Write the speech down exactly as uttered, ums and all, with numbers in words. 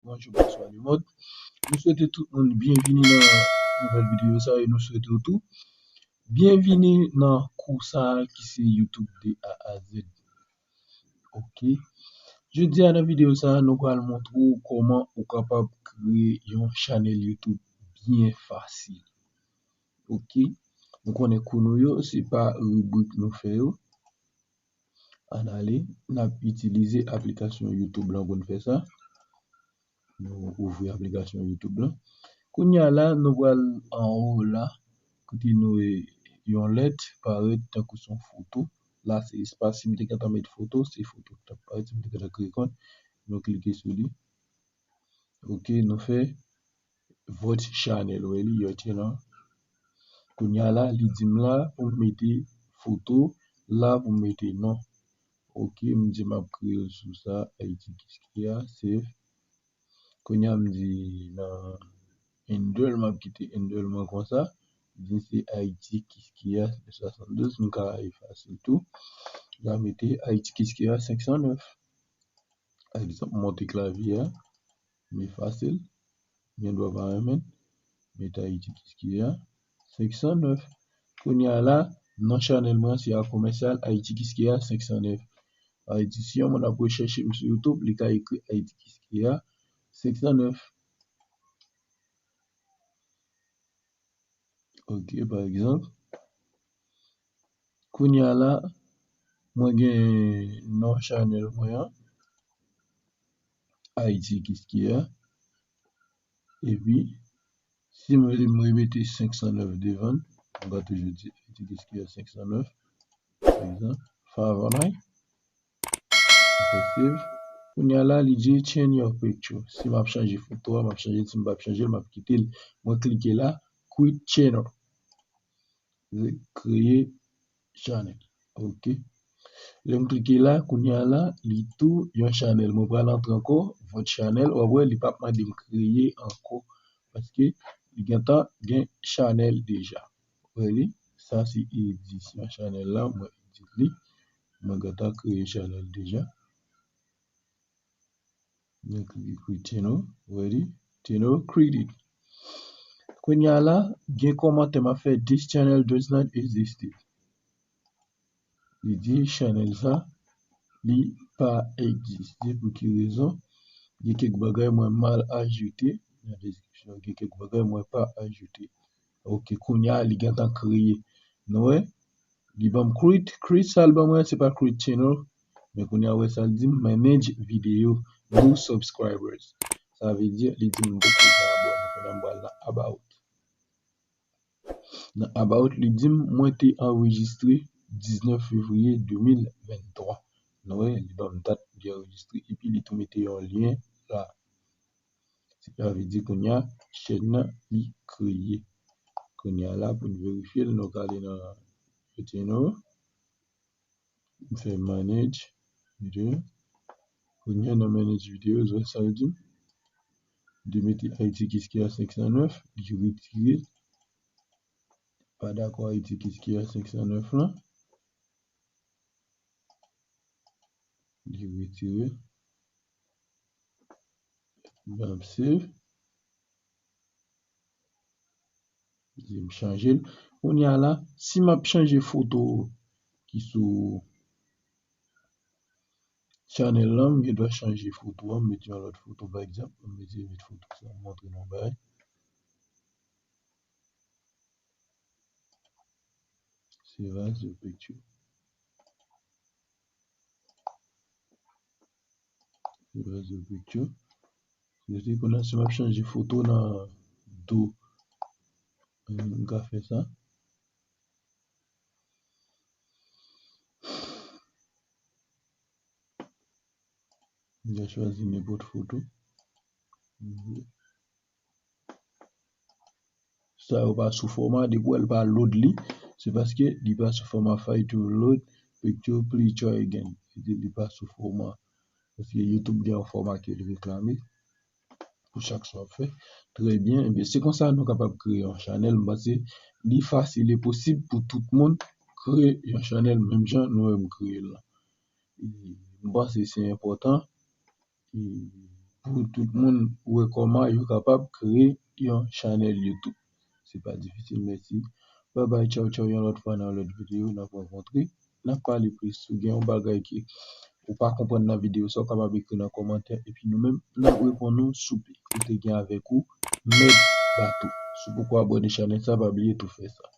Bonjou, bonswa lemond. Nou swete tout moun byenvini nan nouvèl videyo sa e nou swete w tou byenvini nan kou sa ki se YouTube de A a Z. Ok. Jodi a nan videyo sa, nou pral montre w kòman ou kapab kreye yon chanèl YouTube byen fasil. Ok. Nou konnen kou nou yo, se pa ribrik nou fè yo. Ann ale, n ap itilize aplikasyon YouTube lan pou n fè sa. Nou ouvri aplikasyon YouTube lan. Kounye a la, nou pral anwo la, kote nou wè yon lèt parèt tankou se yon foto. La, se espas. Si m te gentan met foto, se foto k t ap parèt. Si m te gentan kreye kont, nou klike sou li. Ok, nou fè votre channel, wè li, your channel. Kounye a la, li di m la pou m mete foto, la pou m mete non. Ok, m di m ap kreye l sou sa, Ayiti Kiskeya, save. Kounye a m di nan handle, m ap kite handle mwen konsa. Li di se Ayiti Kiskeya swasanndouz, m ka efase l tou. M ka mete Ayiti Kiskeya senk san nèf. Pa egzanp, monte klavye a, m efase l. Gen dwa pa renmen. Met Ayiti Kiskeya senk san nèf. Kounye a la, non chanèl mwen se a komèsyal Ayiti Kiskeya senk san nèf. Sa vle di, si yon moun ap rechèche m sou YouTube, li ka ekri Ayiti Kiskeya senk san nèf. Ok, pa egzanp. Kounye a la, mwen gen non chanèl mwen an, Ayiti Kiskeya. Epi, si m vle m remete senk san nèf devan l, m ka toujou di Ayiti Kiskeya senk san nèf, pa egzanp, Favonay. Efektiv. Kounye a la, li di change your picture. Si m ap chanje foto a, m ap chanje l. Si m p ap chanje l, m ap kite l. Mwen klike la, create channel. Kreye chanèl. Ok. Lè m klike la, kounye a la, li tou yon chanèl. Mwen pral antre ankò, votre channel. W ap wè, li p ap mande m kreye ankò. Paske li gentan gen chanèl deja. Wè li, sa se edisyon chanèl la, mwen edit li. Mwen gentan kreye chanèl deja. Mwen klike create channel, wè li, channel created. Kounye a la, gen kòmantè m ap fè, this channel does not exist. Li di chanèl sa, li pa egziste. Pou ki rezon? Gen kèk bagay mwen mal ajoute nan deskripsyon. Gen kèk bagay mwen pa ajoute. Ok, kounye a, li gentan kreye. Nou wè? Li ban m create, create sa l ban mwen, se pa create channel. Men kounye a, wè sa l di m, manage video, new subscribers. Sa vle di, li di m poko gen abòne. Kounye a, m pral nan about. Nan about, li di m, mwen te anrejistre diznèf fevriye de mil venntwa. Nou wè, li ban m dat li anrejistre, epi li tou mete yon lyen la. Sa vle di kounye a, chèn nan, li kreye. Kounye a la, pou n verifye l, nou ka ale nan channel. M fè manage video. Kounye a, nan manage videos, wè sa l di m. De mete Ayiti Kiskeya senk san nèf, li retire. Pa dakò Ayiti Kiskeya senk san nèf lan. Li retire. M ap save. Li di m chanje l. Kounye a la, si m ap chanje foto ki sou chanèl lan, m gen dwa chanje foto an, m met yon lòt foto, pa egzanp, m met, met foto sa, m montre nou yon bagay. Save as your picture. Save as your picture. Kounye a, si m ap chanje foto nan do, m ka fè sa. M ka chwazi nenpòt foto. Sa yo pa sou fòma, depi w wè l pa load li, se paske li pa sou fòma. Fail to load picture, please try again. Li pa sou fòma. Paske YouTube gen yon fòma ke l reklame pou chak sa w ap fè. Trè byen. Ebyen, se konsa nou kapab kreye yon chanèl. M panse li fasil e posib pou tout moun kreye yon chanèl menm jan nou menm kreye l lan. E m panse se enpòtan. E pou tout moun wè kòman yo kapab kreye yon chanèl YouTube. Se pa difisil, mèsi. Babay, tchaw, tchaw, yon lòt fwa nan yon lòt videyo, n ap rankontre, n ap pale plis. Si w gen yon bagay ke ou pa konprann nan videyo sa, w kapab ekri nan kòmantè, epi nou menm, n ap reponn ou sou pye. Ou te gen avèk ou, Mèt Bato. Si w poko abòne chanèl sa, pa bliye tou fè sa.